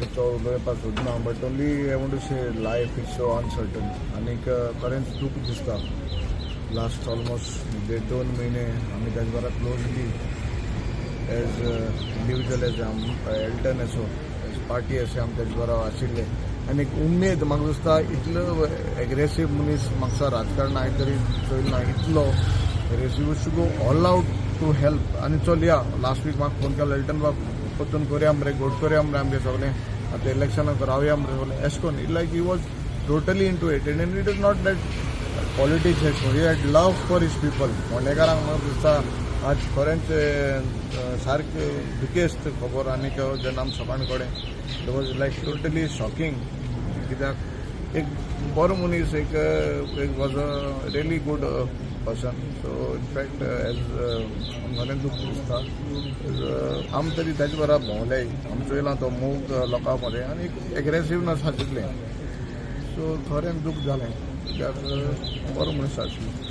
चड उलोवपाक सोदना, but only I want to say life is so uncertain. आनीक खरेंच दूख दिसता. लास्ट ऑलमोस्ट देड दोन म्हयने आमी ताजे बरोबर closely as individual, as Alton असो, एज पार्टी अशें आमी ताजे बरोबर आशिल्ले. आनी एक उमेद म्हाका दिसता, इतलो एग्रेसीव मनीस म्हाका राजकारणां हांवें तरी चोयल ना इतलो aggressive to go all out to help. आनी चल या, लास्ट वीक म्हाका फोन केलो, "एल्टन बाब, परतून करुया मरे, गोट करुया मरे, आमगे सगळें आतां इलेक्शनाक रावया मरे सगळें." एशें करून like he was totally into it, and it is not that politics एशें करून. He had love for his people. फोंडेकारांक म्हाका दिसता आज खरेंच सारकें दुखेस्त खबर. आनीक जेन्ना आमी सकाळ कडेन, it was like totally shocking, कित्याक एक बरो मनीस, एक एक was a really good person. So in fact as खरें दूख दिसता. आमी तरी ताजे बरोबर भोंवले, आमी चोयलां तो मोग लोकां मदें आनी एक एग्रेसिवनस आशिल्लें. सो खरें दूख जालें, कित्याक बरो मनीस आशिल्लो.